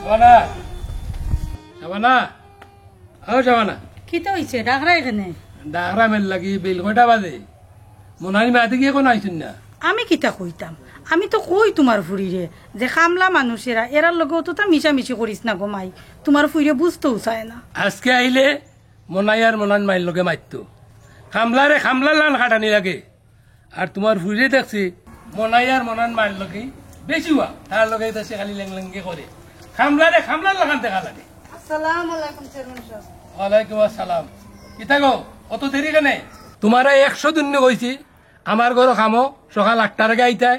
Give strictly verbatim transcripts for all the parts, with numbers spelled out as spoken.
শাবানা, শাবানা, ও শাবানা। কিতা অইছে? ডাকরায় কেনে? ডাকরাম এরলাগি, বেইল কয়টা বাজে? মনাইর মা দেখি অখনো আইছইন না। আমি কিতা কইতাম? আমি তো কই তুমার ফুড়িরে যে কামলা মানুষ এরা, এরার লগে অততা মিশামিশি করিস না গো মাই, তুমার ফুড়িয়ে বুঝতেও চায় না। আজকে আইলে মনাই আর মনাইর মাইর লগে মাততো। কামলারে কামলার লাখান খাটানি লাগে। আর তুমার ফুড়িরে দেখছি, মনাই আর মনাইর মাইর লগে বেশি অয়, তার লগে দেখছি খালি লেংলেঙ্গি করে। কামলারে কামলার লাখান দেখা লাগে। আসসালামু আলাইকুম চেয়ারম্যান সাব। ওয়ালাইকুম আসসালাম। কিতা গো, অত দেরি কেনে? তুমারে একশো দিন নু কইছি, আমার ঘরো কামো সকাল আটটার আগে আইতায়।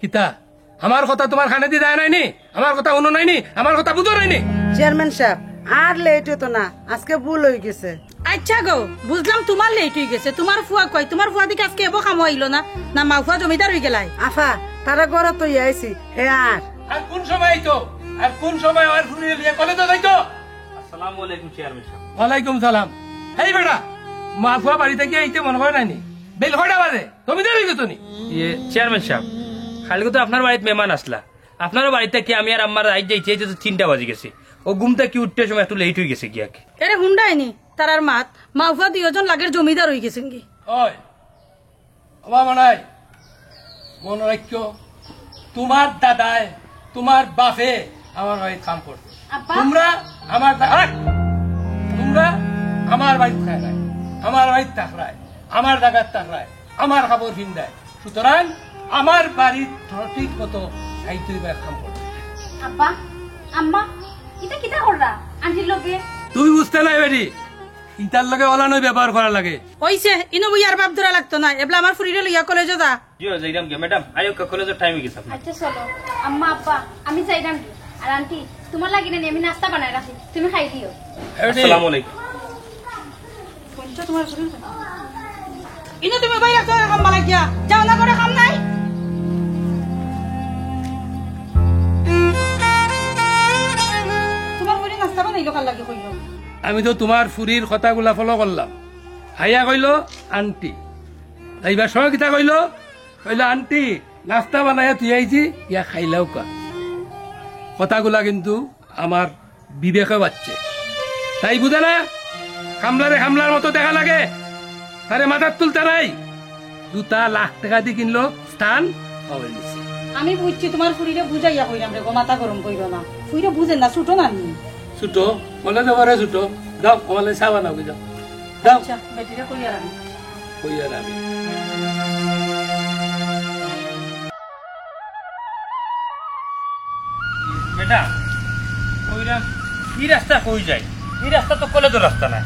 কিতা, আমার কথা তুমার কানেদি যায় নায়নি? আমার কথা হুনো নায়নি? আমার কথা বুঝো নায়নি? চেয়ারম্যান সাব, আর লেট অইতো না, আজকে ভুল অইগেছে। আইচ্ছা গো, বুঝলাম তুমার লেট অইগেছে। তুমার ফুয়া কই? তুমার ফুয়া দেখি আজকে এবো কামো আইলো না, না মাফুয়া জমিদার অইগেলায়? আফা, তারে ঘরো থইয়া আইছি, হে আর। আর কুন সময় আইতো? আর কুন সময় আমার ফুড়িরে লইয়া কলেজো যাইতো? আসসালামু আলাইকুম চেয়ারম্যান সাব। ওয়ালাইকুম সালাম। হেই বেটা, মাফুয়া বাড়ি থাকি আইতে মনো করে নায়নি? বেইল কয়টা বাজে? জমিদার অইগেছো নি? ইয়ে, চেয়ারম্যান সাব, কাইলকু তো আপনার বাড়িত মেহমান আছলা। আপনার বাড়ি থাকি আমি আর আম্মা আইতে আইতে তো তিনটা বাজি গেছে। অউ ঘুম থাকি উঠতে সময় একটু লেট অইগেছে গিয়া। এরে হুনরায়নি তারার মাত, মাফুয়া দুইওজন লাগের জমিদার অইগেছইন গি। ওই, ও বাবা নাই, মনো রাখিও, তুমার দাদায়, তুমার বাফে আমার বাড়িত কাম করতো। আব্বা? তুমরা আমার দা-, আহ! তুমরা আমার বাড়িত থাকরায়, আমার বাড়িত থাকরায়, আমার জাগাত থাকরায়, আমার কাপড় ফিন্দায়। সুতরাং আমার বাড়িত সঠিক মতো যাইতে অইবো, কাম করতে। আব্বা, আম্মা, ইতা কিতা কররা আন্টির লগে? তুই বুঝতে নায় বেটি, ইতার লগে অলান অই ব্যবহার করা লাগে। অইছে, ইনো বইয়া আর বাপ ধরা লাগতো না। এবলা আমার ফুড়িরে লইয়া কলেজো যা। জি, যাইরাম গি, ম্যাডাম। আইওক্কা, কলেজর টাইম অইগেছে আপনার। আইচ্ছা, চলো। আম্মা, আব্বা, আমি যাইরাম গি। আর আন্টি, তুমার লাগি নানি আমি নাস্তা বানাই রাখছি, তুমি খাই দিও। এ বেটি। আসসালামু আলাইকুম। ইনো তুমি বাইরে রাখছো না, কাম বালাই গিয়া। যাও না, ঘরো কাম নাই। তুমার ফুড়ি নাস্তা বানাইলো কার লাগি কইলো? আমি তো তুমার ফুড়ির কথাগুলা ফলো করলাম। আইয়া কইলো, "আন্টি।" যাইবার সময় কিতা কইলো? কইলো, "আন্টি, নাস্তা বানাইয়া থুই আইছি, ইয়া খাইলাউক্কা।" কথাগুলা কিন্তু আমার বিবেকে বাজছে। তাই বুঝে না? কামলারে কামলার মতো দেখা লাগে। তারে মাথাত তুলতা নায়। জুতা লাখ টেকা দি কিনলো, স্থান পাওয়ার নিচে। আমি বুঝছি, তুমার ফুড়িরে বুঝাইয়া কইরাম রে গো, মাথা গরম কইরো না। ফুড়িরে বুঝে না, ছুটো নানি। ছুটো? মনে তো করে ছুটো। যাও, আমার লাগি চা বানাও, যাও। যাও। আইচ্ছা, বেটিরে কইয়ার আমি। কইয়ার আমি। ম্যাডাম, কইরাম, ই রাস্তা কই যায়? ই রাস্তা তো কলেজর রাস্তা নায়।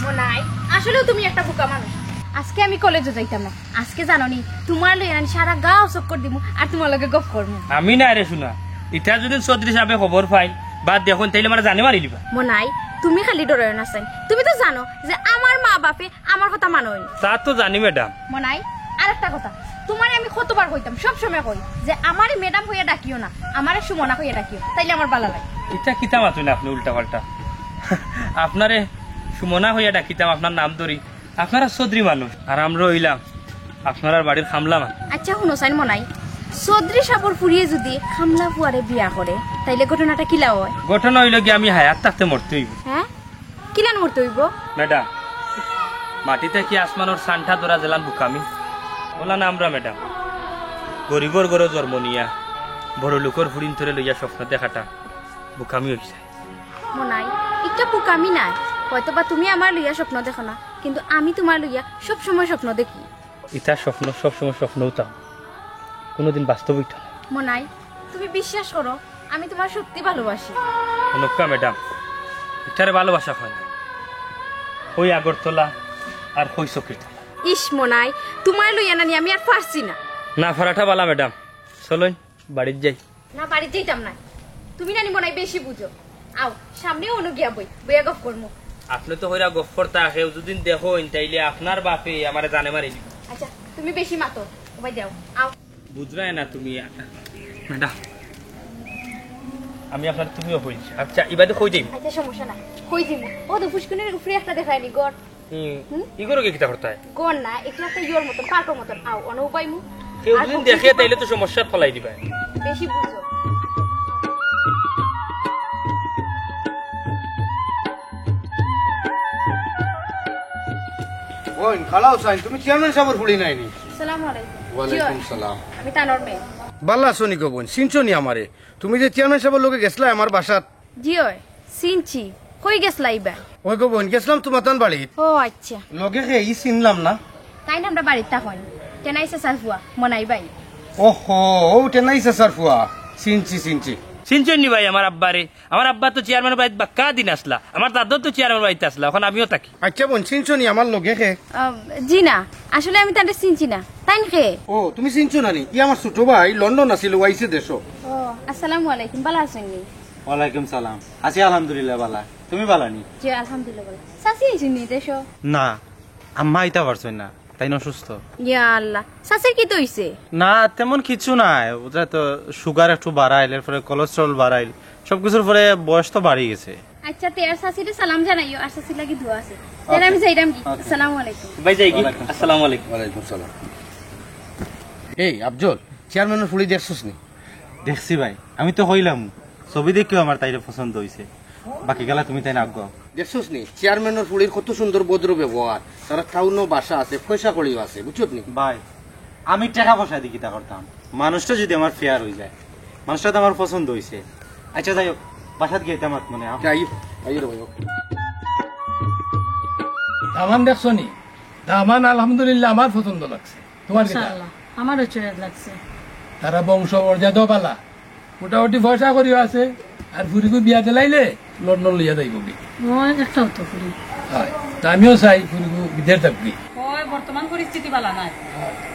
মনাই, আসলেও তুমি একটা বোকা মানুষ। আজকে আমি কলেজো যাইতাম না। আজকে জানো নি, তুমার লইয়া আমি সারা গাঁও চক্কর দিমু আর তুমার লগে গপ করমু। আমি নায় রে সোনা, ইতা যুদি চৌধুরী সাবে খবর পাইন বা দেখইন, তাইলে আমারে জানে মারিলিবা। মনাই, তুমি খালি ডরাইও না চাইন। তুমি তো জানো যে আমার মা বাপে আমার কথা মানইন। তা তো জানি ম্যাডাম। মনাই, আরেকটা কথা, তুমারে আমি কতবার কইতাম, সব সময় কই যে আমারে ম্যাডাম কইয়া ডাকিও না, আমারে সুমনা কইয়া ডাকিও, তাইলে আমার ভালা লাগে। ইতা কিতা মাতইন আপনে উল্টা পাল্টা? আপনারে সুমনা কইয়া ডাকিতাম, আপনার নাম ধরি। আপনারা চৌধুরী মানুষ, আর আমরা অইলাম আপনারার বাড়ির কামলা মানুষ। আইচ্ছা, হুনো চাইন মনাই, চৌধুরী সাবর ফুড়িয়ে যুদি কামলা ফুয়ারে বিয়া করে, তাইলে ঘটনাটা কিলা অয়? ঘটনা অইলো গি, আমি হায়াত থাকতে মরতে অইবো। হ্যাঁ? কিলান মরতে অইবো? ম্যাডাম, মাটি থাকি আসমানর চানটা ধরা যেলান বোকামি, অলান আমরা ম্যাডাম। গরিবর ঘরো জন্ম নিয়া বড় লোকর ফুড়িন্তরে লইয়া স্বপ্ন দেখাটা বোকামি অইছে। মনাই, ইটা বোকামি নায়। হয়তো বা তুমি আমার লইয়া স্বপ্ন দেখো না, কিন্তু আমি তুমার লইয়া সব সময় স্বপ্ন দেখি। ইতা স্বপ্ন সবসময় স্বপ্নউ থাকবো, কুনুদিন বাস্তব অইতো না। মনাই, তুমি বিশ্বাস করো, আমি তুমারে সত্যি ভালোবাসি। হুনউক্কা ম্যাডাম, ইটারে ভালোবাসা কয় না, অউ আগর তলা আর অউ চকির তলা। ইস মনাই, তুমারে লইয়া নানি আমি আর পারছি না। না পারাটা ভালা ম্যাডাম, চলইন। বাড়িত যাই। না, বাড়িত যাইতাম নায়। তুমি নানি মনাই বেশি বুঝো। আও, সামনে অনো গিয়া বই, বইয়া গপ করমু। আপনে তো কইরা গপ করতা, কেউ যুদি দেখইন, তাইলে আপনার বাপে আমারে জানে মারি দিবো। আইচ্ছা, তুমি বেশি মাতো। ওবায় যাও, আও। বুঝরায় না তুমি। ম্যাডাম, আমি আপনারে তুমিও কই। আইচ্ছা, ইবাদে কই যাইমু? আইচ্ছা, সমস্যা নাই। কই যাইমু? ও তো ফুসকুনির উপরে একটা দেখায়নি, ঘর। হুম। হুম? ইগরও কি কিতা করতায়? ঘর না, এটা একটা ইয়র মতন, পার্কর মতন। আও, অনো উবাইমু। কেউ আর যদি কখন দেখে, তাইলে তো সমস্যাত ফালাই দিবা। বেশি বুঝো। বোন, খালাও চাইন, তুমি চেয়ারম্যান সাবর ফুড়ি নায়নি? আসসালামু আলাইকুম। ওয়ালাইকুম সালাম। আমি তানর মেয়ে। বালা আছো নি গো বোন, চিনছো নি আমারে? তুমি যে চেয়ারম্যান সাবর লগে গেছলায় আমার বাসাত। জি অয়, চিনছি। কই গেছলায় বা? ওই গো বোন, গেছলাম তুমার তান বাড়িত। ও আচ্ছা। লগে কে, ই চিনলাম না। তাইন আমরার বাড়িত থাকইন। টেনাই চাচার ফুয়া, মনাই ভাই। ওহো, ও টেনাই চাচার ফুয়া। চিনছি, চিনছি। চিনছইন নি ভাই আমার আব্বারে? আমার আব্বা তো চেয়ারম্যানর বাড়িত বাক্কা দিন আছলা, আমার দাদাও তো চেয়ারম্যানর বাড়িত আছলা, অখন আমিও থাকি। আচ্ছা বোন, চিনছো নি আমার লগে কে? আহ, জি না, আসলে আমি তানরে চিনছি না। তাইন কে? ও, তুমি চিনছো না নি? ই আমার ছোট ভাই, লন্ডন আছিল, আইছে দেশো। ও, আসসালামু আলাইকুম, বালা আছইন নি? ওয়ালাইকুম সালাম। আছি আলহামদুলিল্লাহ বালা। তুমি বালা নি? জি, আলহামদুলিল্লাহ বালা। চাচি আইছইন নি দেশো? না, আম্মা আইতা পারছইন না, তাইন অসুস্থ। ইয়া আল্লাহ, চাচির কিতা অইছে? না, তেমন কিছু নাই, বুঝরা তো, সুগার একটু বাড়াইল, এরপরে কোলেস্টেরল বাড়াইল, সবকিছুর পরে বয়স তো বাড়ি গেছে। আচ্ছা, তে আর চাচিরে সালাম জানাইও, আর চাচির লাগি দোয়া আছে। তে আমি যাইরাম কি? আসসালামু আলাইকুম। ভাই যাই কি? ওয়ালাইকুম আসসালাম। আসসালামু আলাইকুম। ওয়ালাইকুম সালাম। এই আফজল, চেয়ারম্যানর ফুড়ি দেখছস নি? দেখছি ভাই, আমি তো কইলাম, ছবি দেখিও আমার তাইরে পছন্দ অইছে। বাকি গেলা তুমি তাইন আগুয়াও। দেখছস নি, চেয়ারম্যানর ফুড়ির কত সুন্দর ভদ্র ব্যবহার, তারা টাউনো বাসা আছে, পয়সা কড়িও আছে, বুঝছত নি? ভাই, আমি টেকা পয়সা দি কিতা করতাম? মানুষটা যদি আমার ফেয়ার অইযায়, মানুষটা তো আমার পছন্দ অইছে। আচ্ছা যাই হোক, বাসাত গিয়া ইতা মাত মনে আও। আইও, আইও রে ভাই, ও। দামান দেখছো নি? দামান আলহামদুলিল্লাহ আমার পছন্দ লাগছে। তুমার কিতা? মাশাআল্লাহ, আমারও চয়েস লাগছে। তারা বংশ মর্যাদাও বালা, মোটামুটি পয়সা কড়িও আছে, আর ফুড়িগু বিয়া দিলাইলে লন্ডন লইয়া যাইবো গি। ও, একটাও তো ফুড়ি। অয়, তা আমিও চাই ফুড়িগু বিদেশ যাউক গি। অয়, বর্তমান পরিস্থিতি বালা নায়।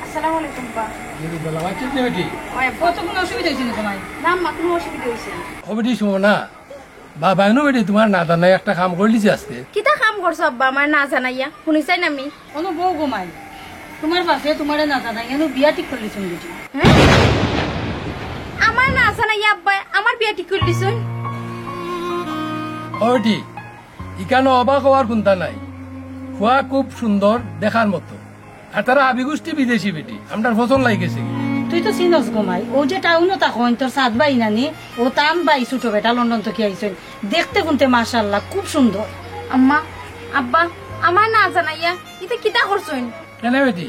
আসসালামু আলাইকুম, বা। ওয়ালাইকুম সালাম। আচ্ছা, তুমি কি? অয়, আব্বা। কত কুনু অসুবিধা অইছে নি তুমার? না, আম্মা, কুনু অসুবিধা অইছে না। ও বেটি, শুনো না, বাবায় নু বেটি তুমার না জানাইয়া একটা কাম করিলিছে আজকে। কিতা কাম করছো আব্বা, আমারে না জানাইয়া? হুনি চাইন আমি। অনো বও গো মাই, তুমার বাপে তুমারে না জানাইয়া নু বিয়া ঠিক করিলিছইন বেটি। হ্যাঁ? আমারে না জানাইয়া আব্বায় আমার বিয়া ঠিক করিলিছইন? ও বেটি, ইখানো অবাক অওয়ার কুন্তা নাই। ফুয়া খুব সুন্দর, দেখার মতো। আর তারা হাবি গুষ্টি বিদেশি বেটি, আমরার পছন্দ লাগি গেছে গি। তুই তো চিনস গো মাই, অউ যে টাউনো থাকইন, তোর সাত ভাই নানি, অউ তান ভাই ছোট বেটা লন্ডন থাকি আইছইন। দেখতে কুন্তে মাশাআল্লাহ, খুব সুন্দর। আম্মা, আব্বা, আমারে না জানাইয়া ইতা কিতা করছইন? কেনে বেটি?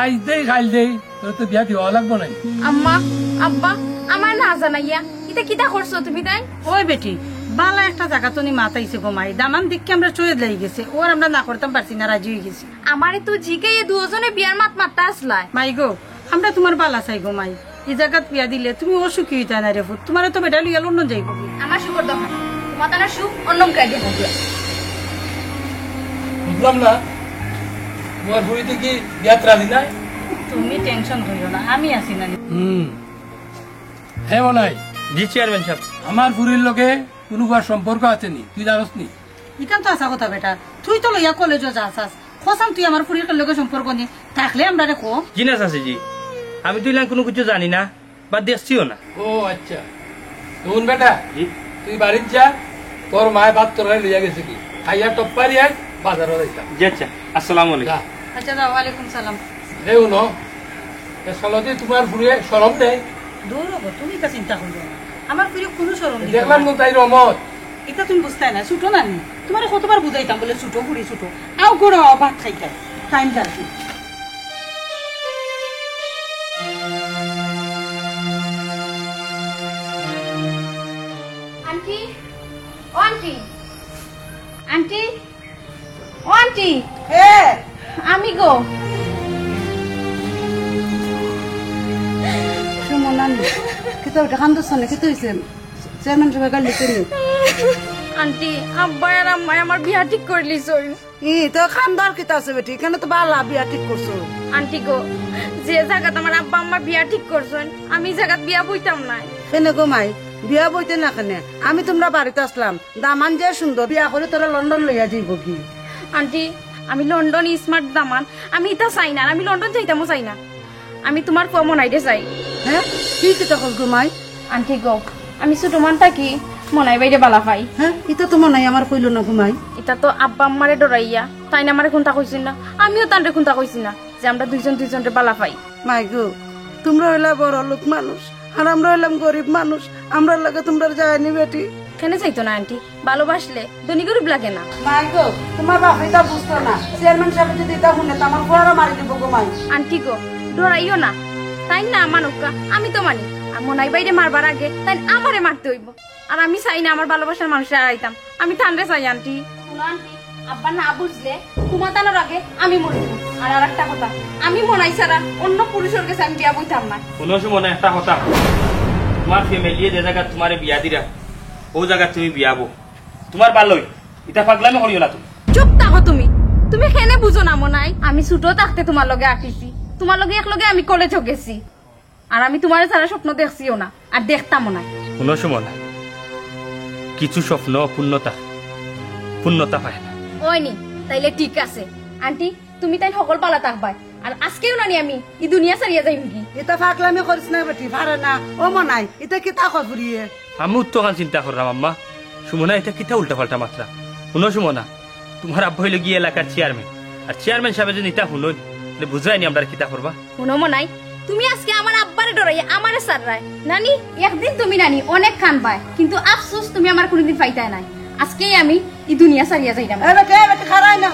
আইজ দেই, কাইল দেই, তোর তো বিয়া দেওয়া লাগবো নায়। আম্মা, আব্বা, আমারে না জানাইয়া ইতা কিতা করছো তুমি তাইন? ওই বেটি, বালা একটা জাগাত নি মাত আইছে গো মাই, দামান দেখিয়া আমরার চয়েস লাগি গেছে, অউ আর আমরা না করতাম পারছি না, রাজি অইগেছি। আমারে তো জিগাইয়া দুইওজনে বিয়ার মাত মাততা আছলায়। মাই গো, আমরা তুমার বালা চাই গো মাই, ই জাগাত বিয়া দিলে তুমি অসুখী অইতায় নায় রে ফুত, তুমারে তো বেটায় লইয়া লন্ডন যাইবো গি। আমার সুখর দরকার, তুমার তানর সুখ অন্য কায়দায় দেখো। বুঝলাম না, তুমার ফুড়ি দেখি বিয়াত রাজি নায়? তুমি টেনশন করিও না, আমি আছি না। হুম। হে মনাই। জি চেয়ারম্যান সাব। আমার ফুড়ির লগে কুনু ফুয়ার সম্পর্ক আছে নি, তুই জানস নি? ইখান তো হাছা কথা বেটা, তুই তো লইয়া কলেজো যাস আস। কছাইন তুই আমার ফুড়ির লগে সম্পর্ক নি, থাকলে আমরারে ক। জি না চাচি জি, আমি তো ইলান কুনু কিছু জানি না, বা দেখছিও না। ও আচ্ছা, হুন বেটা, জি। তুই বাড়িত যা, তোর মায় ভাত তরকারি লইয়া গেছে গি, খাইয়া টপ্পারি আয়, বাজারো যাইতাম। জি আচ্ছা, আসসালামু আলাইকুম। যা। আচ্ছা, যাও, ওয়ালাইকুম সালাম। রে হুনো, এ শালাদি তুমার ফুড়িয়ে শরম দেয়? দূর অইবো, তুমি ইতা চিন্তা করিও না। আমার ফুড়িয়ে কুনু শরম দিতো দেখলাম না। নু তাই রমত। ইতা তুমি বুঝতায় না, ছোট নানি। তুমারে কতবার বুঝাইতাম বলে ছোট ফুড়ি ছোট। আও ঘরো আও, ভাত খাইতায়। টাইম যার কি। আন্টি, ও আন্টি, আন্টি। ও আন্টি। কে? আমি গো। সুমন আন্টি, কিতা অইছে? কান্দছ কেনে? কিতা অইছে? চেয়ারম্যান সাবে গাইল্লাইছইন নি? আন্টি, আব্বায় আর আম্মায় আমার বিয়া ঠিক করিলিছইন। ই, তো কান্দর কিতা আছে বেটি? ইখানো তো বালা বিয়া ঠিক করছো। আন্টি গো, যে জাগাত আমার আব্বা আম্মা বিয়া ঠিক করছইন, আমি ই জাগাত বিয়া বইতাম নায়। কেনে গো মাই, বিয়া বইতে না কেনে? আমি তুমরার বাড়িত আছলাম, দামান যে সুন্দর, বিয়া করি তোরে লন্ডন লইয়া যাইবো গি। আন্টি, আমি লন্ডন smart দামান, আমি ইতা চাই না, আর আমি লন্ডন যাইতামও চাই না। আমি তুমার ফুয়া মনাইরে চাই। হে? কি কিতা কস গো মাই? আন্টি গো, আমি ছোট মান থাকি মনাই ভাইরে বালা পাই। হে? ইতা তো মনাই আমারে কইলো না গো মাই। ইতা তো আব্বা আম্মারে ডরাইয়া, তাইন আমারে কুন্তা কইছইন না, আমিও তানরে কুন্তা কইছি না যে আমরা দুইজন দুইজনরে বালা পাই। মাই গো, তুমরা অইলা বড় লোক মানুষ, আর আমরা অইলাম গরিব মানুষ, আমরার লগে তুমরার যায়নি বেটি। কেনে চাইতো না আন্টি? ভালোবাসলে ধনী গরিব লাগে না। মাই গো, তুমার বাপে ইতা বুঝতো না। চেয়ারম্যান সাবে যদি ইতা হুনে, তে আমার ফুয়ারে মারি দিবো গো মাই। আন্টি গো, ডরাইও না, তাইন না মানউক্কা, আমি তো মানি। আর মনাই ভাইরে মারবার আগে তাইন আমারে মারতে অইবো। আর আমি চাই না আমার ভালোবাসার মানুষরে হারাইতাম, আমি তানরে চাই আন্টি। হুনো আন্টি, আব্বা না বুঝলে ঘুমাতানোর আগে আমি মরি যাইমু। আর আরেকটা কথা, আমি মনাই ছাড়া অন্য পুরুষর গেছে আমি বিয়া বইতাম না। হুনো সুমনা, একটা কথা, তুমার ফ্যামিলিয়ে যে জাগাত তুমারে বিয়া দিরা, অউ জাগাত তুমি বিয়া বও। তুমার ভালোই, ইতা পাগলামি করিও না তুমি। চুপ থাকো তুমি। তুমি কেনে বুঝো না মনাই? আমি ছোট থাকতে তুমার লগে আটিছি, তুমার লগে একলগে আমি কলেজও গেছি। আর আমি তুমারে ছাড়া স্বপ্ন দেখছিও না, আর দেখতামও না। হুনো সুমনা, কিছু স্বপ্ন পূর্ণতা, পূর্ণতা পায় না। ওই নি, তাইলে ঠিক আছে। আন্টি, তুমি তাইন হকল ভালা থাকবায়। আর আজকেউ নানি আমি ই দুনিয়া ছাড়িয়া যাইমুগি। ইতা পাগলামি করিস না বেটি, পারে না। ও মনাই, ইতা কিতা কয় ফুরিয়ে? আমি তো অখান চিন্তা কররাম আম্মা। সুমনা, ইতা কিতা উল্টাপাল্টা মাতরা? হুনো সুমনা, তুমার আব্বা অইলো গিয়া এলাকার চেয়ারম্যান, আর চেয়ারম্যান সাবে যদি ইতা হুনইন, তে বুঝরায়নি আমরারে কিতা করবা। হুনো মনাই, তুমি আজকে আমার আব্বারে ডরাইয়া আমারে ছাড়রায়। নানি, একদিন তুমি নানি অনেক কানবায়, কিন্তু আফসোস তুমি আমারে কুনুদিন পাইতায় নায়। আজকেই আমি ই দুনিয়া ছাড়িয়া যাইরাম। এ বেটি, এ বেটি, খাড়াই না।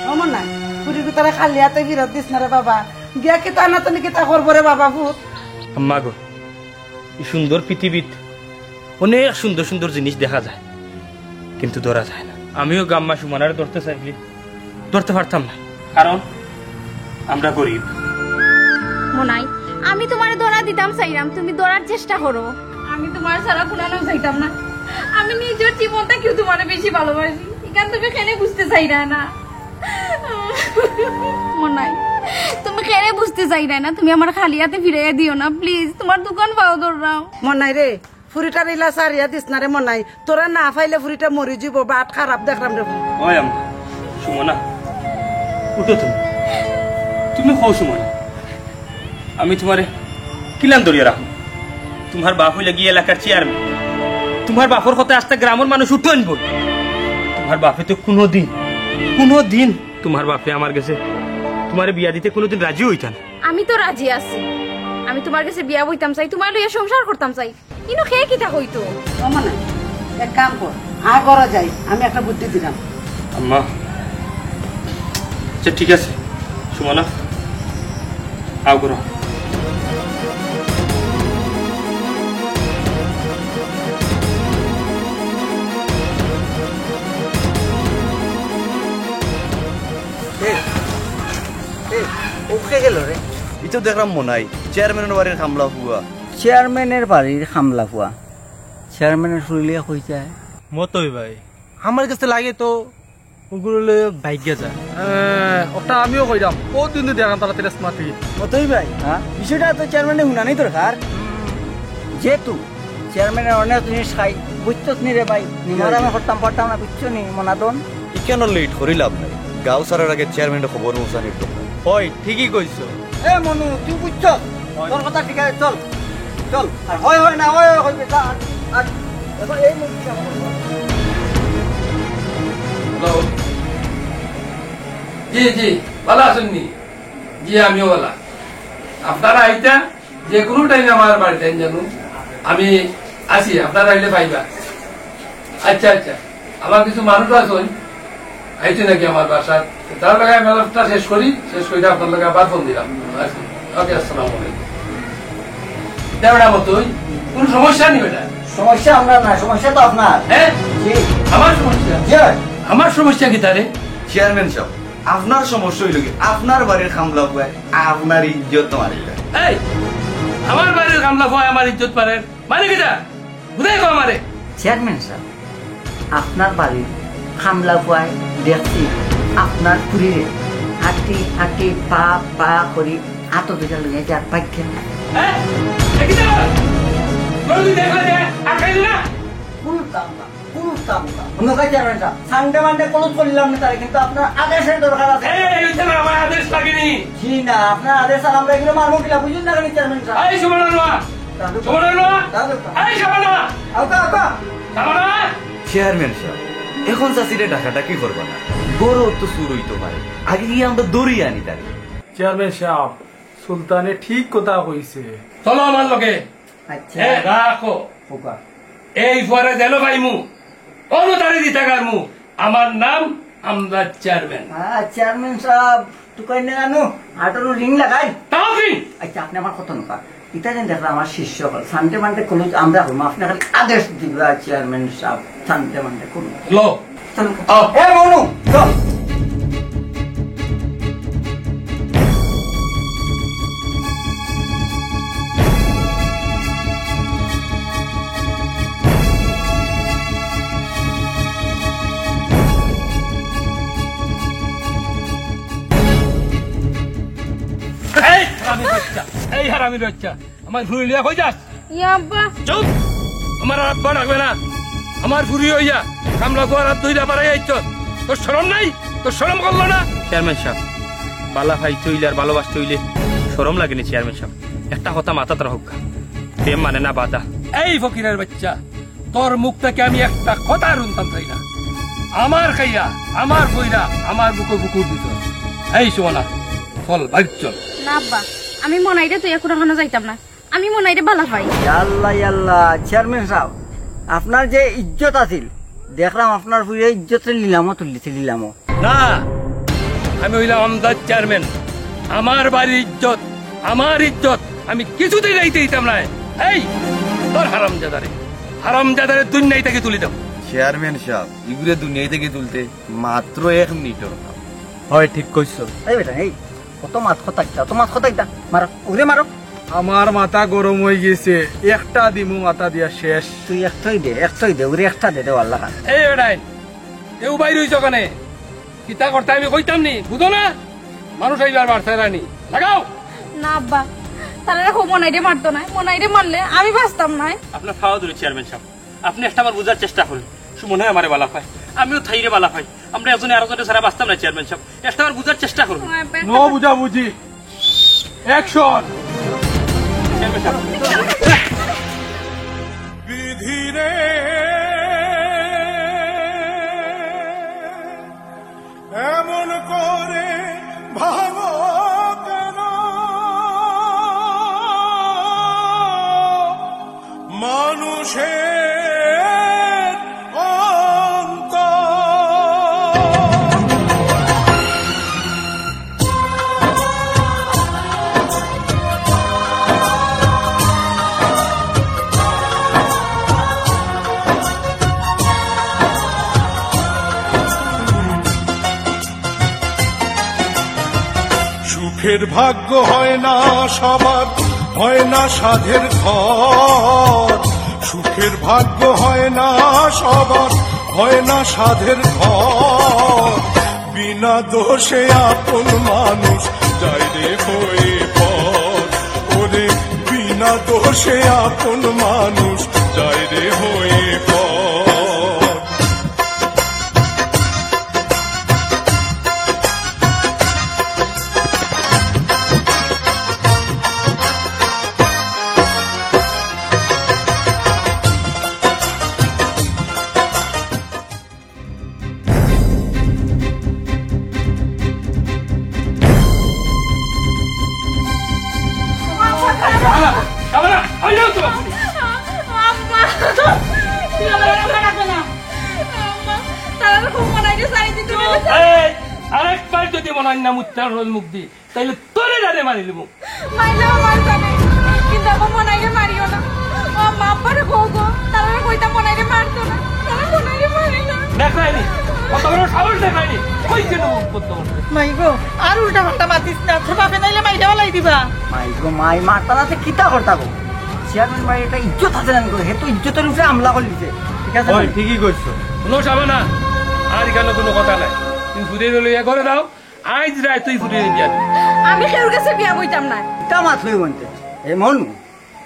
ও মনাই, ফুরিগুতারে খালি আতে ফিরত দিস না রে বাবা। গিয়া কিতা না তুমি কিতা করবো রে বাবা ফুত। আম্মা গো, ই সুন্দর পৃথিবীত অনেক সুন্দর সুন্দর জিনিস দেখা যায়, কিন্তু ধরা যায় না। আমিও গাম্মা সুমনারে ধরতে চাইলে ধরতে পারতাম না, কারণ আমরা গরিব। মনাই, আমি তুমারে ধরা দিতাম চাইরাম, তুমি ধরার চেষ্টা করো। আমি তুমার ছাড়া কুনানো যাইতাম না। আমি নিজর জীবন থাকিও তুমারে বেশি ভালোবাসি, ইখান তুমি কেনে বুঝতে চাইরায় না? মনাই, তুমি কেনে বুঝতে চাইরায় না? তুমি আমারে খালি আতে ফিরাইয়া দিও না, প্লিজ। তুমার দুখান পাও ধররাম। মনাই রে, ফুরিটার ইলা ছাড়িয়া দিস না রে মনাই। তোরা না পাইলে ফুরিটা মরি যিবো, বাট খারাপ দেখরাম রে। ওই আম্মা, সুমনা, উঠো তুমি। তুমি কও সুমনা, আমি তুমারে কিলান ধরিয়া রাখমু? তুমার বাপ অইলো গিয়া এলাকার চেয়ারম্যান। তুমার বাপর কথায় আস্তা গ্রামর মানুষ উঠইন বই। তুমার বাপে তো কুনুদিন, কুনুদিন তুমার বাপে আমার গেছে তুমারে বিয়া দিতে কুনুদিন রাজি অইতা না। আমি তো রাজি আছি, আমি তুমার গেছে বিয়া বইতাম চাই, তুমারে লইয়া সংসার করতাম চাই। ইনো কে কিতা কইতো? ও মনাই, এক কাম কর, আ ঘরো যাই, আমি একটা বুদ্ধি দিরাম। আম্মা, আচ্ছা ঠিক আছে, সুমনা, আও ঘরো। এ, এ, ও কে গেল রে? ই তো দেখরাম মনাই, চেয়ারম্যানর বাড়ির কামলা ফুয়া। চেয়ারম্যানর বাড়ির কামলা ফুয়া? চেয়ারম্যানর ফুড়ি লইয়া কই যায়? মতই ভাই, আমার গেছে লাগে তো ওগুলো লইয়া বাইগ্যা যায়। এ, ওটা আমিও কইরাম, কতদিন ধরি দেখান তারা তেরাস মাটি। মতই ভাই, হ্যাঁ? বিষয়টা তো চেয়ারম্যানে হুনানি দরকার। যেহেতু চেয়ারম্যানর অনেক জিনিস খাই, বুঝছস নি রে ভাই? নিমারামে করতাম পারতাম না, বুঝছো নি মনাদন? ইখানো লেট করি লাভ নাই, গাঁও ছাড়ার আগে চেয়ারম্যানরে খবর পৌঁছানির দরকার। অয়, ঠিকই কইছো। এ মনু, তুই বুঝছস? অয়। তোর কথা ঠিক আছে, চল। চল। আর হয় হয় না হয় হয় কইবে, যা, আর, আর, এবার এই মুখ দিয়ে আমার কথা। হ্যালো। জি, জি, ভালা আছইন নি? জি, আমিও ভালা। আপনারা আইতা, যে কুনু টাইমে আমার বাড়িত আইন জানো, আমি আছি, আপনারা আইলে পাইবা। আচ্ছা, আচ্ছা, আমার কিছু মানুষ আছইন, আইছে নাকি আমার বাসাত, তার লগে আমি আলাপটা শেষ করি, শেষ করি আপনার লগে আবার ফোন দিরাম। ওকে, আসসালামু আলাইকুম। এটা বেটা মতই, কুনু সমস্যা নি বেটা? সমস্যা আমরার না, সমস্যা তো আপনার। হ্যাঁ? জি। আমার সমস্যা? জি। আমার সমস্যা কিতা রে? চেয়ারম্যান সাব, আপনার সমস্যা অইলো কি, আপনার বাড়ির কামলা ফুয়ায় আপনার ইজ্জত মারিলা। এই, আমার বাড়ির কামলা ফুয়ায় আমার ইজ্জত মারের? মানে কিতা? বুঝাই কও আমারে। চেয়ারম্যান সাব, আপনার বাড়ির কামলা ফুয়ায় দেখছি আপনার ফুরিরে আটি আটি পা পা করি আতো দুইটা লইয়া যার বাইগ্যা। হ্যাঁ? এ কিতা? তুই দেখলে যে আটকাইলি না? কুনু কাম না, কুনু কাম না। অন্য কাজ chairman sub, Sunday Monday close করিলাম না তারে, কিন্তু আপনার আদেশের দরকার আছে। এই, এই, এই, আমার আদেশ লাগেনি। জি না, আপনার আদেশ আর আমরা এগুলো মারবো কিলা, বুঝুন না কেন চেয়ারম্যান সাব? এই, সুবর্ণ নোয়া। দাদু। সুবর্ণ নোয়া। দাদু। এই, সুবর্ণ নোয়া। আউকা, আউকা। সুবর্ণ নোয়া। চেয়ারম্যান সাব, এখন চাচিরে ডাকাডাকি করবা না, বড় তো চুর অইতো পারে, আগে গিয়া আমরা ধরি আনি তারে। চেয়ারম্যান সাব, সুলতানে ঠিক কথা কইছে। চলো আমার লগে। আচ্ছা। এ, রাখো। ওকা। এই ফুয়ারে যেন পাইমু, অনো তারে দিতা গারমু। আমার নাম আমজাদ চেয়ারম্যান। হ্যাঁ, চেয়ারম্যান সাহেব, তুকাই নে আনো, আঠারো রিং লাগাই। তাও রিং? আচ্ছা, আপনে আমার কথা নুকা। ইতা যেন দেখরা আমার শিষ্য অকল, সানডে মানডে কলেজ আমরা হইমু, আপনে খালি আদেশ দিবা চেয়ারম্যান সাহেব, সানডে মানডে কলেজ। লো। চলো। আও। এ মনু, চল। এই হারামির বাচ্চা, এই হারামির বাচ্চা, আমার ফুরি লইয়া কই যাস? ইয়া আব্বা। চুপ! আমার আর আব্বা ডাকবে না। আমার ফুরি অইয়া কামলা ফুয়ার আত ধইরা বাড়াই আইছস। তোর শরম নাই? তোর শরম করলো না? চেয়ারম্যান সাব, বালা পাইতে অইলে আর ভালোবাসতে অইলে শরম লাগে নি চেয়ারম্যান সাব। একটা কথা মাথাত রাখউক্কা, প্রেম মানে না বাধা। এই ফকিরের বাচ্চা, তোর মুখ থাকি আমি একটা কথা আর হুনতাম চাই না। আমার খাইয়া, আমার বইরা, আমার বুকো ফুকুর দিছস। এই সুমনা, চল, বাইর চল। না আব্বা, আমি মনাইরে থইয়া কুনু খানো যাইতাম না। আমি মনাইরে বালা পাই। ইয়াল্লা, ইয়াল্লা, চেয়ারম্যান সাব, আপনার যে ইজ্জত আছিল, দেখলাম আপনার ফুরিয়ে ইজ্জতরে লিলামো তুললিছে, লিলামো। না, আমি অইলাম আমজাদ চেয়ারম্যান। আমার বাড়ির ইজ্জত, আমার ইজ্জত আমি কিছুতেই যাইতে দিতাম নায়। এই, তোর হারামজাদারে, হারামজাদারে দুনিয়া থাকি তুলি দাও। চেয়ারম্যান সাব, ইগুরে দুনিয়া থাকি তুলতে মাত্র এক মিনিটর কাম। হয়, ঠিক কইছো। এই বেটা, এই, কত মাত কথা কিতা, কত মাত কথা কিতা। মারো, উরে মারো। আমার মাথা গরম অই গেছে, একটা দিমু মাথা দিয়া শেষ। তুই একটাই দে, একটাই দে, উরে একটা দে, দে আল্লাহ খান। এই বেটাই, কেউ বাইর অইছো কেনে? কিতা করতে আমি কইতাম নি, বুঝো না? মানুষ এইবার বাড়ছে রানি, লাগাও। না আব্বা, তারা খুব মনাইরে মারতো না, মনাইরে মারলে আমি বাঁচতাম নায়। আপনার পাও ধরি চেয়ারম্যান সাব, আপনি একটা বার বুঝার চেষ্টা করুন। সুমনায় আমারে বালা পায়, আমিও তাইরে বালা পাই। আমরা একজনে আরোজনে ছাড়া বাঁচতাম না চেয়ারম্যান সাব, একটা বার বুঝার চেষ্টা করুন। আমার পেটটা নো বুঝাবুঝি। অ্যাকশন। Chairman sub. বিধি রে, এমন করে ভাঙো কেন মানুষের অন্তর? সুখের ভাগ্য হয় না সবার, হয় না সাধের ঘর। সুখের ভাগ্য হয় না সবার, হয় না সাধের ঘর। বিনা দোষে আপন মানুষ যায় রে হয়ে পর। ওরে, বিনা দোষে আপন মানুষ যায় রে হয়ে পর। আম্মা! তুই আমার কথা রাখো না। আম্মা! তারা খুব মনাইরে ছাড়ি দিতে বলেছে। এই, আরেকবার যদি মনাইর নাম উচ্চারণ অয় মুখ দি, তাইলে তোরে জানে মারি লিমু। মাইলেও মারতাম, কিন্তু এখন মনাইরে মারিও না। ও আম্মা, আব্বারে কও গো, তারারে কইতাম মনাইরে মারতো না। তারা মনাইরে মারে না। দেখরায়নি, কত বড় সাহস দেখরায়নি। কই কেন মুখ করতে বলছে? মাই গো, আর উল্টা পাল্টা মাতিস না, তোর বাপে নাইলে মাইরে ফালাই দিবা। মাই গো, মাই মারতা না তে কিতা করতা গো? চেয়ারম্যান বাড়ির একটা ইজ্জত আছে না গো, হে তো ইজ্জতর উপরে হামলা করিলিছে। ঠিক আছে ওই, না? ঠিকই কইছো। হুনো শাবানা, আর ইখানো কুনু কথা নাই। তুমি ফুরিরে লইয়া ঘরো যাও, আইজ রাইত তুই ফুরিরে বিয়া দিবি। আমি কেউর গেছে বিয়া বইতাম না। ইতা মাত লই বনতে। এ মনু,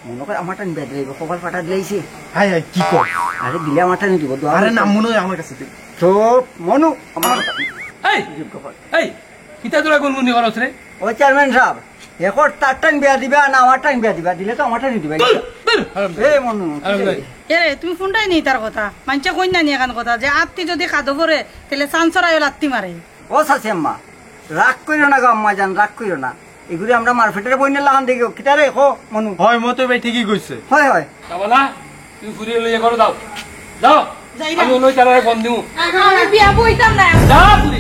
মনো কর আমার টান বিয়া দিলে, কপাল ফাটা দিলাইছে। হায় হায়, কি কর? আরে দিলে আমার টান দিব, দোয়া আরে করতে। না, মনে হয় আমার কাছে দে। চুপ, মনু, আমার এই, এই, কিতা তোরা গুনগুনি করস রে? ও চেয়ারম্যান সাব, এখন তার টান বিয়া দিবা না আমার টান বিয়া দিবা? দিলে তো আমার টানই দিবা। দূর, দূর, হারাম এ মনু, হারাম এ, তুমি ফোনটাই নেই তার কথা। মানষে কইন না নি এখান কথা, যে আত্তি যদি কাদো পড়ে, তাহলে চান্সর আয়ো লাত্তি মারে। ও চাচি আম্মা, রাগ কইরো না গো আম্মা জান, রাগ কইরো না। এগুলি আমরা মারফেটের বইনের লাখান দেখি, কিতা রে, কো মনু? হয়, মতই ভাই ঠিকই কইছে। হয়, হয়। শাবানা, তুমি ফুরিয়ে লইয়া করো, যাও, যাও। যাই না। আমি ওই তারারে ফোন দিমু। আমি বিয়া বইতাম না। যা ফুরি,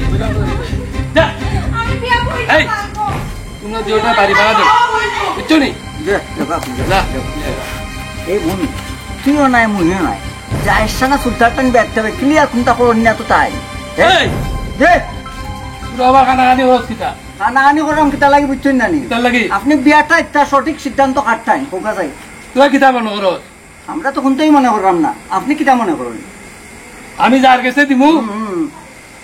যা। আমি বিয়া বইতাম এই, না। তোমরা দুইটা বাড়ি ভাড়া দেও, বুঝছো নি? যা, যা, বাপ, যা, যা। যা। এই মনু, তুইও নাই, মুইও নাই। যা, এর সাথে সুলতান টান ব্যর্থ হবে, ক্লিয়ার কোনটা করো না তো তাই। এই, দে। তোরা আবার কানাকানি করস কিতা? কানাকানি করলাম কিতা লাগি, বুঝছেন না নি? কিতা লাগি? আপনি বিয়াটা একটা সঠিক সিদ্ধান্ত কাটতেন, কোকা যাই। তুই কিতা মনে করস? আমরা তো কোনটাই মনে করলাম না, আপনি কিতা মনে করেন? আমি যার গেছে দিমু, হুম, হুম।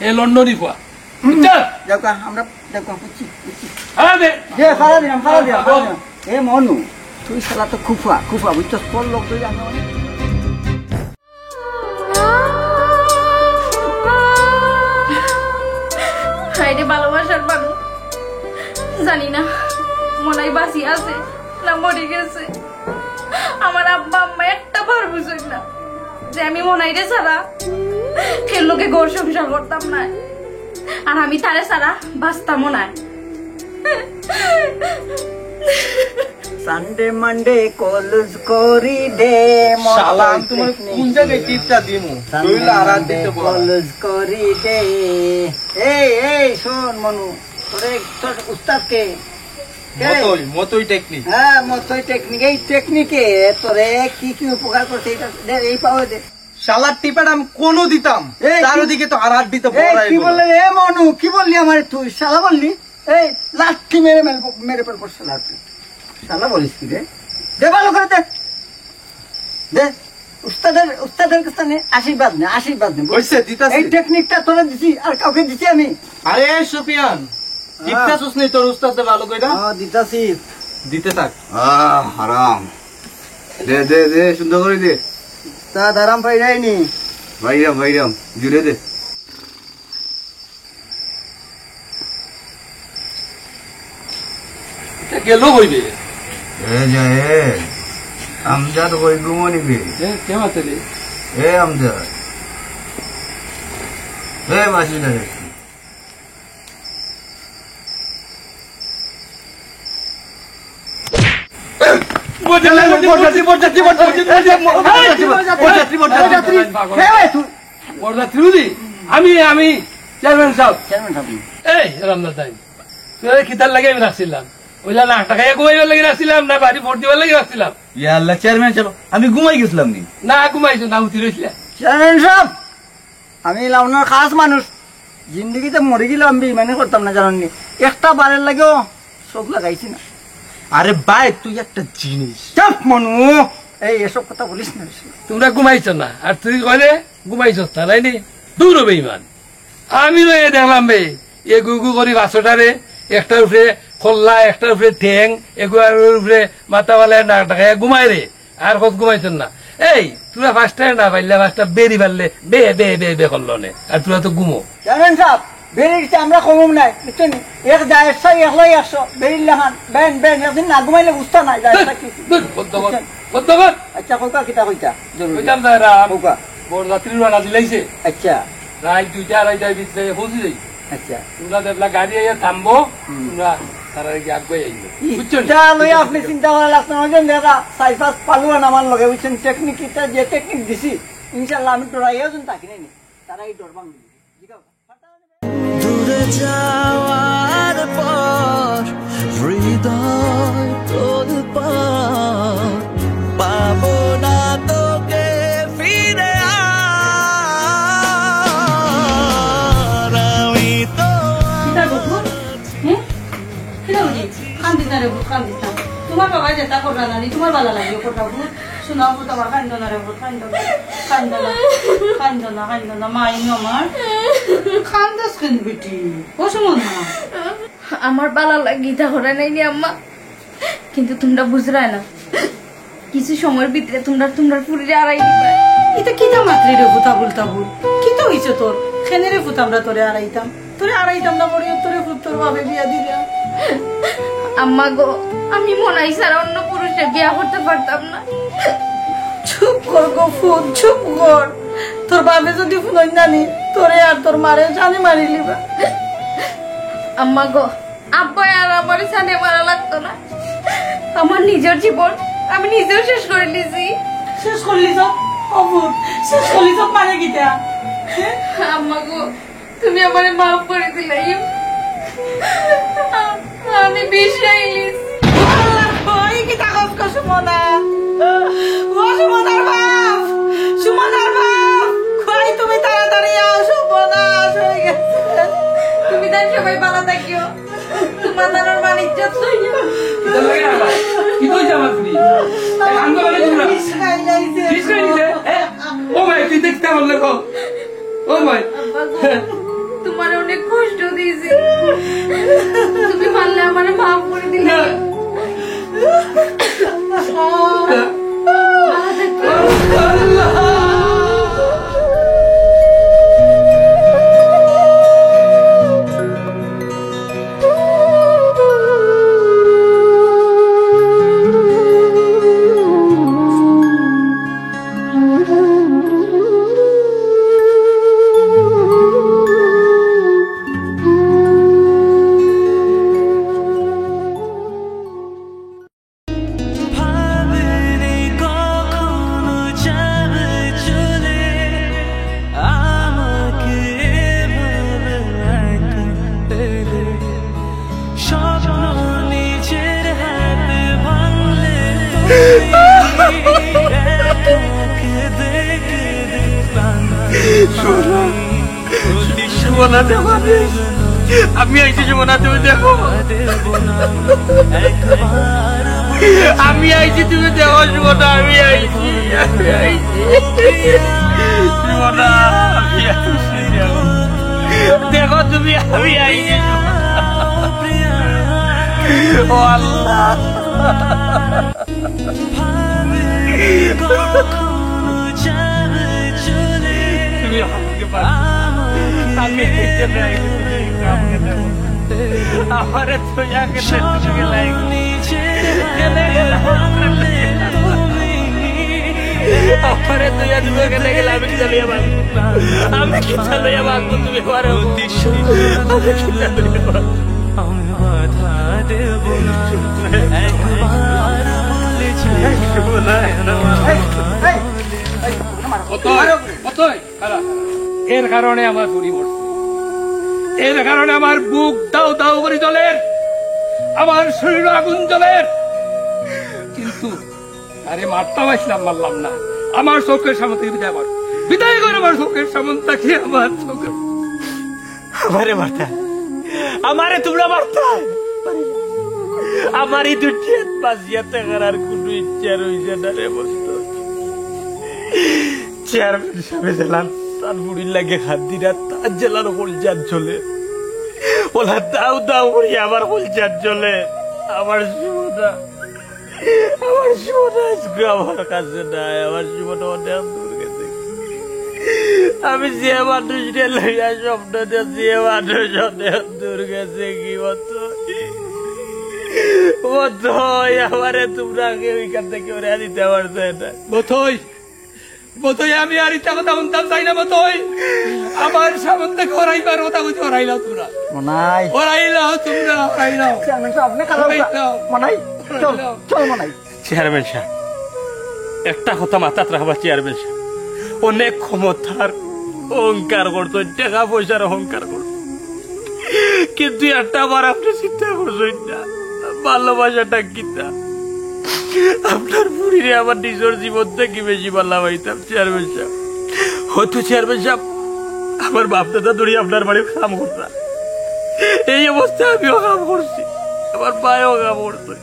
এ লন্ডনি ফুয়া। হুম। বুঝছো? যাও কা, আমরা যাও কা, বুঝছি, বুঝছি। হ্যাঁ, দে। দে, ফালা দিলাম, ফালা দিলাম, ফালা দিলাম। এ মনু, তুই শালা তো খুফা, খুফা, বুঝছস? তোর লোক তুই জানো। হায় রে ভালোবাসার মানুষ, জানি না মনে হয় বাঁচি আছে না মরে গেছে। আমার আব্বা আম্মা একটা বার বুঝেন না যে আমি মনাইরে ছাড়া কেউ লোকে ঘর সংসার করতাম না, আর আমি তারে ছাড়া বাঁচতামও না। সানডে মানডে কলেজ করি দে, মতই শালা, আমি তোমার picnic কোন জায়গায় টিপটা দিমু? সানডে রইল আর আর মানডে দিতে বলো। কলেজ করি দে। এই, এই, শোন মনু, তোরে তোর উস্তাদ কে? কে? মতই, মতই টেকনিক। হ্যাঁ, মতই টেকনিক। এই টেকনিকে তোরে কি কি উপকার করছে, এটা দে, এই পাওয়া দে। শালার টিপাটা আমি কোনো দিতাম। এই তার কি, ওদিকে তো আর আর দিতে এই বড়াই কি বলে। বললে? এ মনু, কি বললি আমারে তুই? শালা বললি? এই লাঠি মেরে মেরে, মেরে ফেলবো শালা তুই। শালা বলিস কি রে? দে ভালো করে দে। দে। উস্তাদের, উস্তাদের কাছে নে, আশীর্বাদ নে, আশীর্বাদ নে। বুঝছে, দিতাছি। এই টেকনিকটা তোরে দিছি, আর কাউকে দিছি আমি? আরে সুফিয়ান, হ্যাঁ। দিতাছস নি তোর উস্তাদে ভালো কইরা? হ্যাঁ, দিতাছি। দিতে থাক। আহ, হারাম। দে, দে, দে, সুন্দর করে দে। তা দারাম পাইরাইনি। ভাইরাম, ভাইরাম, জুড়ে দে। এটা গেল কইবে? এ যে, এ, আমজাদ কই ঘুমো নিবে? এ, কে মাতে রে? এ আমজাদ। এ বাসি না রে। বরযাত্রী, বরযাত্রী, বরযাত্রী, বরযাত্রী, বরযাত্রী, বরযাত্রী, বরযাত্রী। হে ভাই তুই। বরযাত্রী বুঝি? আমি, আমি, চেয়ারম্যান সাব। Chairman sub. এই, রামনাথ দাই, তুই কিতার লাগি আমি রাখছিলাম? ওইলা লাখ টাকা এক ঘুমাইবার লাগি রাখছিলাম, না বাড়ি ভোট দিবার লাগি রাখছিলাম? ইয়া আল্লাহ, চেয়ারম্যান সাব, আমি ঘুমাই গেছিলাম নি? না, ঘুমাইছো না, উঠি রইছিলা। চেয়ারম্যান সাব, আমি অইলাম আপনার খাস মানুষ, জিন্দেগিতে মরি গেলেও আমি বেইমানি করতাম না, জানেন নি? একটা বারের লাগেও চোখ লাগাইছি না। আরে ভাই, তুই একটা জিনিস। চুপ মনু, এই এসব কথা বলিস না বেশি। তোমরা ঘুমাইছো না, আর তুই কইলে ঘুমাইছস না, তাই নি? দূর বেইমান। আমি রয়ে দেখলাম বে, এগু এগু করি বাসটারে, একটার উপরে কল্লা, একটার উপরে ঠ্যাং, এগুর উপরে মাথা বালায় নাক ডাকাইয়া ঘুমায় রে। আর কত ঘুমাইছস না? এই, তোরা পাঁচটায় না পাইলে পাঁচটা বেরি পারলে বে, বে, বে, বে করলো নে। আর তোরা তো ঘুমো। চেয়ারম্যান সাব, বেরির চামড়া কমুম নাই, বুঝছেন নি? এক যায় একশো, এক লয় একশো, বেরির লাখান, বেন, বেন, একদিন না ঘুমাইলে বুঝতা নাই, যায় দূর, একশো কি? দূর, বদ্ধ কর, বুঝছেন? বদ্ধ কর। আচ্ছা, কইতা কিতা কইতা? জরুরি। কইতাম যাইরাম। কউক্কা। বরযাত্রী রওনা দিলাইছে। আচ্ছা। রাইত দুইটা আড়াইটার ভিতরে পৌঁছি যাই। আচ্ছা। তোমরা দেখলা গাড়ি আইয়া থামবো, হুম। তোমরা তারা কি আগুয়াই আইবে। ই, বুঝছো নি? তা লইয়া আপনি চিন্তা করা লাগতো না, বুঝছেন? দাদা, সাইফাস পালুয়ান আমার লগে, বুঝছেন? টেকনিক কিতা যে টেকনিক দিছি, ইনশাআল্লাহ আমি ডরাইয়াও যেন থাকি নাই নি। তারা এই ডর ভাঙবে। ঠিক আছে? দূরে যাওয়ার পর হৃদয় তোলপাড়, পাবো না তোকে ফিরে আর। আমি তো কিতা গো তোর? হুম? কিতা বুঝি? কান্দিস না রে পুত, কান্দিস না। তোমার বাবা যেতা কররা নানি, তোমার বালা লাগিও কররা পুত। শোনা পুত আমার, কান্দো না রে পুত, কান্দো না। কান্দো না, কান্দো না, কান্দো না, মাই নু আমার। কান্দস কেন বেটি? ও সুমন না। আমার বালা লাগি ইতা করে নাই নি আম্মা, কিন্তু তোমরা বুঝরায় না। কিছু সময়ের ভিতরে তোমরা তোমরার ফুরিরে আড়াই দিবা। ইতা কিতা মাতরে রে পুত, আবুল তাবুল? কিতা অইছে তোর? কেনে রে পুত আমরা তোরে আড়াইতাম? তোরে আড়াইতাম না করি তোরে পুত তোর বাপে বিয়া দিলা। আম্মা গো, আমি মনাই ছাড়া অন্য পুরুষরে বিয়া করতে পারতাম না। চুপ কর গো পুত, চুপ কর। তোর বাপে যদি হুনইন নানি, তোরে আর তোর মারে জানে মারিলিবা। আম্মা গো, আব্বায় আর আমারে জানে মারা লাগতো না। আমার নিজের জীবন আমি নিজেও শেষ করিলিছি। শেষ করলি সব? অবুর, শেষ করলি সব মানে কিতা? আম্মা গো, তুমি আমারে মাফ করি দিলাইও। আমি বিষ খাইলিছি। আল্লাহ, কই কিতা কস গো সুমনা? ও সুমনার বাপ, সুমনার বাপ, কই তুমি তাড়াতাড়ি আও, সর্বনাশ অই গেছে। তুমি তাইন সবাই ভালা থাকিও। তোমার নানার মান ইজ্জত লইয়া। কিতা লাগে না ভাই? কিতা অইছে আমার ফুরি? এ, কান্দো কেনে তোমরা? বিষ খাইলাইছে। বিষ খাইলিছে? এ? ও ভাই, তুই দেখতে পারলে গো। ও ভাই। আব্বা গো, তোমারে অনেক কষ্ট দিছি। তুমি পারলে আমারে মাফ করি দিলাইও। না। সুমনা, দেখো রে। আমি আইছি সুমনা, তুমি দেখো। আমি আইছি, তুমি দেখো সুমনা, আমি আইছি, আমি আইছি। সুমনা, আমি আইছি, দেখো। দেখো তুমি, আমি আইছি। ও আল্লাহ। তুমি আমাকে বাঁচাও। আমি এই জন্য আইছি, তুমি আমারে দেখো। আমারে তুই আগে দেখতে গেলে। আমারে তুই আর তুমি গেলে গেলে আমি কিতা লইয়া বাঁচবো? আমি কিতা লইয়া বাঁচবো? তুমি আমারে বলো। আমি কিতা লইয়া বাঁচবো? কতই, কতই, খাড়া। এর কারণে আমার ফুরি মরছে, এর কারণে আমার বুক দাউ দাউ করি জ্বলের, আমার শরীরো আগুন জ্বলের, কিন্তু আরে মারতাম আইছিলাম, মারলাম না। আমার চোখের সামনে থাকি বিদায় কর, বিদায় কর আমার চোখের সামনে থাকি, আমার চোখের আমারে মারতা, আমারে তুমরা মারতা। আমার ই দুনিয়াত বাঁচিয়া থাকার আর কুনু ইচ্ছা রইছে না রে বন্ধু। চেয়ারম্যান সাবে যেলান তান ফুরির লাগি কান্দিরা, তান যেলান কইলজাত জ্বলে, অলা দাউ দাউ করি আমার কইলজাত জ্বলে। আমার সুমনা, আমার সুমনা আইজকে আমার কাছে নাই, আমার সুমনা অনেক দূর গেছে। আমি যে মানুষরে লইয়া স্বপ্ন দেখছি, এ মানুষ অনেক দূর গেছে গি, মতই। মতই, আমারে তুমরা কেউ ইখান থাকি উড়াইয়া দিতে পারছো না। মতই, মতই, আমি আর ইতা কথা হুনতাম চাই না, মতই। আমার সামনে থাকি হরাইবার কথা কইছি, হরাইলাও তুমরা। মনাই। হরাইলাও তুমরা, হরাইলাও। চেয়ারম্যান সাব, আপনে খালাও। হরাইলাও। মনাই, চল, হরাইলাও। চল মনাই। চেয়ারম্যান সাব, একটা কথা মাথাত রাখবা চেয়ারম্যান সাব। অনেক ক্ষমতার অহংকার করছো, টেকা পয়সার অহংকার করছো। কিন্তু একটা বার আপনে চিন্তা করছইন না, ভালোবাসাটা কিতা? আপনার ফুরিরে আমার নিজর জীবন থাকি বেশি ভালা পাইতাম, চেয়ারম্যান সাব। হয়তো চেয়ারম্যান সাব, আমার বাপ দাদা ধরি আপনার বাড়িত কাম করতা, এই অবস্থায় আমিও কাম করছি, আমার ভাইও কাম করছে।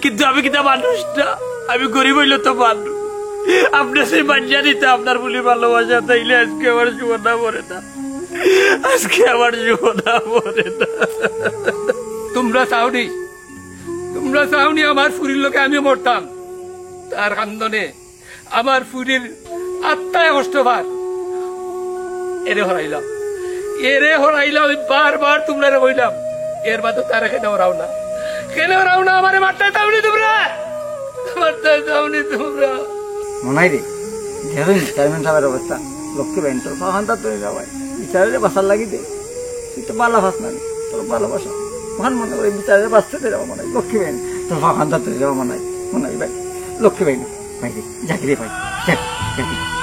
কিন্তু আমি কিতা মানুষ না? আমি গরিব অইলে তো মানুষ। আপনে যে মানিয়া নিতা আপনার ফুরির ভালোবাসা, তাইলে আইজকে আমার সুমনা মরে না, আইজকে আমার সুমনা মরে না। তুমরা চাওনি, তুমরা চাওনি আমার ফুরির লগে আমিও মরতাম। তার কান্দনে আমার ফুরির আত্মায় কষ্ট পার। এরে হরাইলাম, এরে হরাইলাম, আমি বারবার তুমরারে কইলাম, এর বাদে তারে কেনে হরাও না, কেনে হরাও না, আমারে মারতায় চাওনি তুমরা, মারতায় চাওনি তুমরা। মনাই রে, দেখইন চেয়ারম্যান সাবর অবস্থা, লক্ষ্মী ভাই, তোর পাও খান ধরি যাও ভাই, বিচাররে বাঁচার লাগি দে, তুই তো ভালা পাস না, তোর ভালোবাসা, মহান মনে করি বিচাররে বাঁচতে দে যাও মনাই, লক্ষ্মী ভাই, তোর পাও খান ধরি যাও মনাই, মনাই ভাই, লক্ষ্মী ভাই না। ভাই রে, যাক রে ভাই, যাক, যাক।